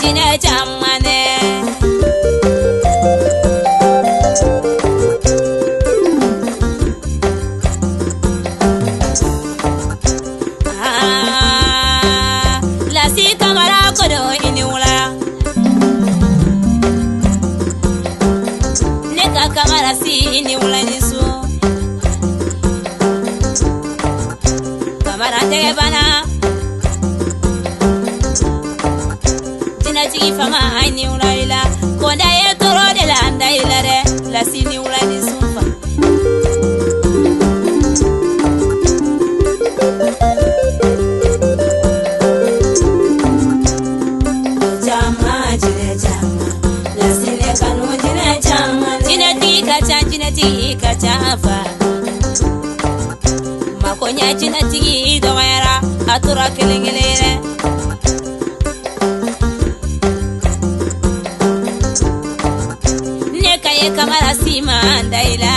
jinɛ caman dɛ. Ah, Lasi Kamara kodo i ni wula. Ne ka Kamara si i ni wula ni su. Kamara tɛgɛ bana. Jinɛtigi fama i ni wula i la. Kɔnda ye tɔɔrɔ de la n da i la dɛ. Lasi ni wula ni su fa. Caman jinɛ caman Lasinɛ kanu jinɛ caman Jinɛtigi ka ca jinɛtigi ka ca fa. Makoɲɛ jinɛtigi dɔgɔyara a tora kelen kelen ye dɛ. Ne ka ye Kamara si ma n da i la.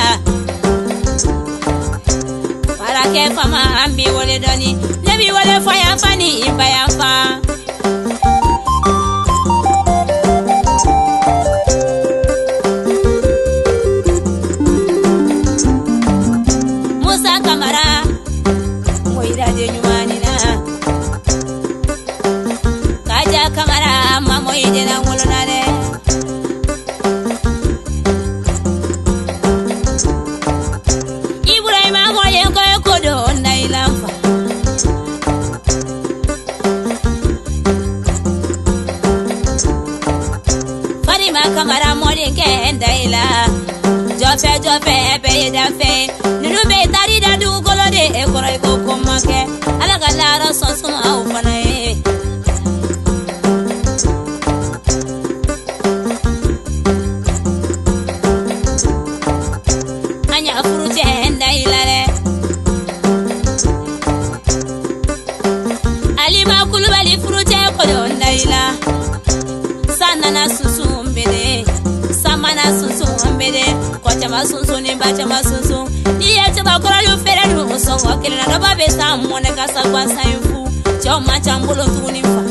Barakɛ fama an b'i wele dɔɔni ne b'i wele fa yan fa ni ba yan fa. Musa Kamara moyira den ɲuman nin na. Kaja Kamara ma moyi den lankolon na dɛ. Ibrahima mɔlen ko ye ko don na i la n fa. Farima Kamara mɔdenkɛ n da i la. Jɔfɛ jɔfɛ bɛɛ ye danfɛ ye. Ninnu bɛɛ taar'i da dugukolo de kɔrɔ i ko ko ma kɛ. Ala ka lahara sɔn suma aw fana ye. An y'a furu cɛ n da i la dɛ. Alima Kulubali furu cɛ kodo n da i la. San nana sunsun bele, san mana sunsun bele, kɔ caman sunsun ni ba caman sunsun. N'i ye cɛbakɔrɔlu feere dun sɔngɔ kelen na, dɔba bɛ san mɔnɛ ka sa gansan in fu. Cɛw man ca n bolo tuguni fa.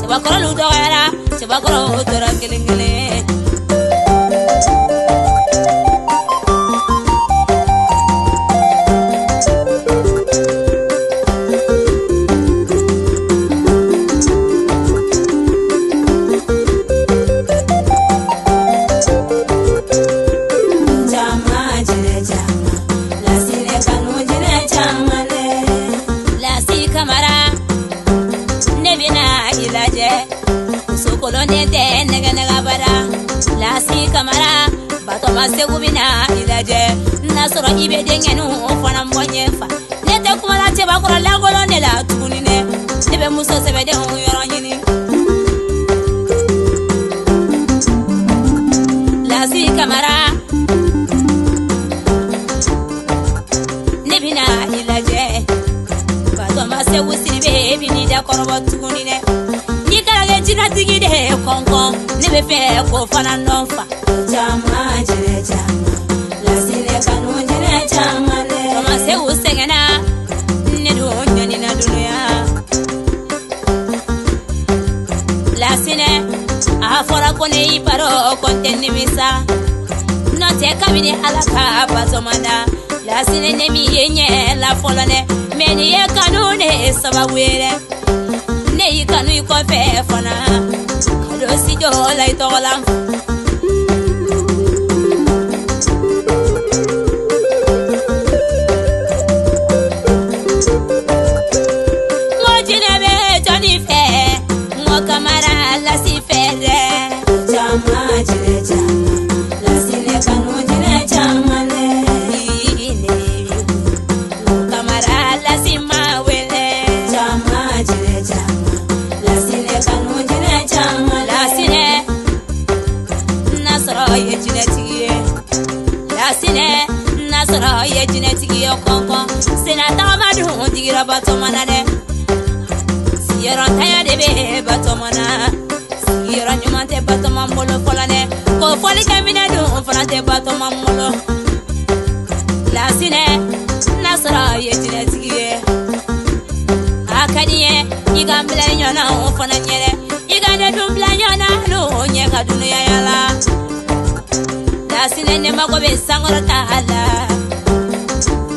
Cɛbakɔrɔlu dɔgɔyara, cɛbakɔrɔw tora kelen kelen. Caman jinɛ caman Lasinɛ kanu jinɛ caman dɛ. Lasi Kamara, ne bɛna i lajɛ. Muso kolonden tɛ nɛgɛ nɛgɛ abada. Lasi Kamara, Batɔma Segu bɛna i lajɛ. N'a sɔrɔ i bɛ denkɛninw fana bɔ ɲɛ fa. Ne tɛ kuma la cɛbakɔrɔ lankolon de la tuguni dɛ. Ne bɛ muso sɛbɛdenw yɔrɔ ɲini. Lasi Kamara, ne bɛna i lajɛ. Batɔma Segu Sidibe bɛ n'i da kɔrɔbɔ tuguni dɛ. N'i kɛra kɛ jinɛtigi de ye kɔnkɔn, ne bɛ fɛ k'o fana dɔn fa. Caman jinɛ caman Lasinɛ kanu jinɛ caman dɛ. Batɔma Segu sɛgɛnna, ne dun ɲanina dunuya. Lasinɛ, a fɔra ko ne y'i baro ko n tɛ nimisa. N'o tɛ kabini Ala ka Batɔma da. Lasinɛ ne m'i ye ɲɛ la fɔlɔ dɛ, mɛ nin ye kanu de sababu ye dɛ. Ne y'i kanu i kɔfɛ fana, ka don studio la i tɔgɔ la. N ko jinɛ bɛ jɔnni fɛ, n ko Kamara Lasi fɛ dɛ. Caman jinɛ caman Lasinɛ kanu jinɛ caman dɛ. N ko Kamara Lasi ma wele. Caman jinɛ caman Lasinɛ kanu jinɛ caman dɛ. Lasinɛ, n'a sɔrɔ i ye jinɛtigi ye. Lasinɛ, n'a sɔrɔ i ye jinɛtigi ye kɔnkɔn. Senna tagama dun digira Batɔma na dɛ. Sigiyɔrɔ ntanya de bɛ Batɔma na. Sigiyɔrɔ ɲuman tɛ Batɔma bolo fɔlɔ dɛ. Ko fɔlikɛ minɛ dun fana tɛ Batɔma bolo. Lasinɛ, n'a sɔrɔ i ye jinɛtigi ye. A ka di n ye i ka n bila i ɲɔgɔnnaw fana ɲɛ dɛ. I ka ne dun bila ɲɔgɔn na n'o ɲɛ ka dunuya yala. Lasinɛ ne mago bɛ sankɔrɔta la.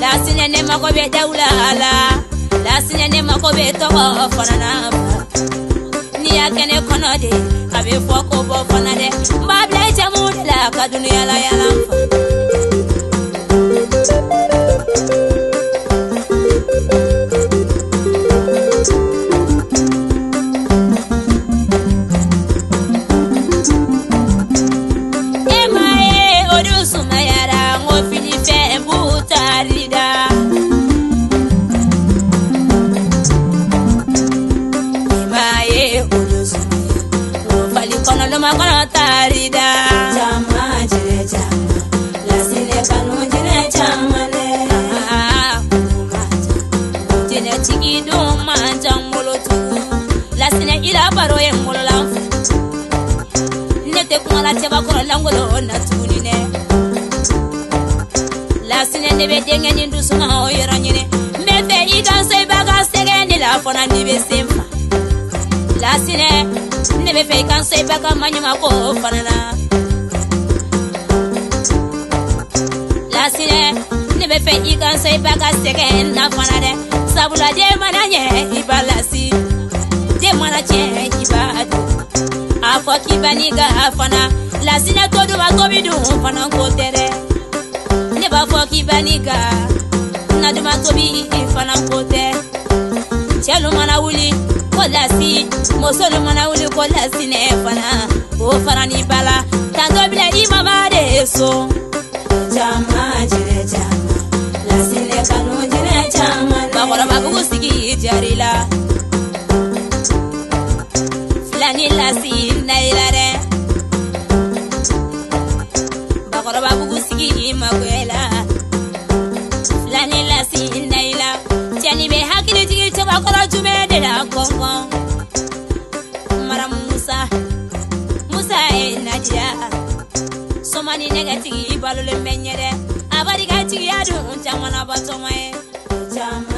Lasinɛ ne mago bɛ dawula la. Lasinɛ ne mago bɛ tɔgɔ fana na. N'i y'a kɛ ne kɔnɔ de, a bɛ fɔ ko bɔ fana dɛ. N b'a bila i jamu de la ka dunuya la yala n fa. E ma ye o dun sumayara n ko fini fɛn b'u taari da. E ma ye o dun sumayara n ko fali kɔnɔ loma kɔnɔ taari da. Caman jinɛ caman, lasinɛ kanu jinɛ caman dɛ. Aa, jinɛtigi dun man ca n bolo tugun. Lasinɛ i la baro ye n bolo la n fɛ. Ne tɛ kuma la cɛbakɔrɔ lankolon na tuguni dɛ. Lasinɛ ne bɛ denkɛ ni dusuma o yɔrɔ ɲini. N bɛ fɛ i ka n so i b'a ka sɛgɛn ne la fana n'i bɛ se n fa. Lasinɛ ne bɛ fɛ i ka n so i b'a ka maɲumako fana na. Lasinɛ ne bɛ fɛ i ka n so i b'a ka sɛgɛn na fana dɛ. Sabula den mana ɲɛ i b'a lasi, den mana tiɲɛ i b'a dun. A fɔ k'i b'a n'i ka fana. Lasinɛ to dun ma tobi dun fana ko tɛ dɛ. Ne b'a fɔ k'i b'a n'i ka na duman tobi fana ko tɛ. Cɛlu mana wuli ko lasi, musolu mana wuli ko lasinɛ fana. O fara ni ba la, tantɔ bila i mama de so. Caman jinɛ caman, lasinɛ kanu jinɛ caman dɛ. Bakɔrɔba bugu sigi jari la. Filani lasi na i la dɛ. Bakɔrɔba bugu sigi magoya la. Filani lasi na i la. Cɛni bɛ hakili jigin cɛbakɔrɔ jumɛn de la kɔngɔ. Maramu Musa, Musa ye Nadia. Sɔmani nɛgɛtigi balolen bɛ ɲɛ dɛ. A barika jigiya dun caman na batɔma ye. Caman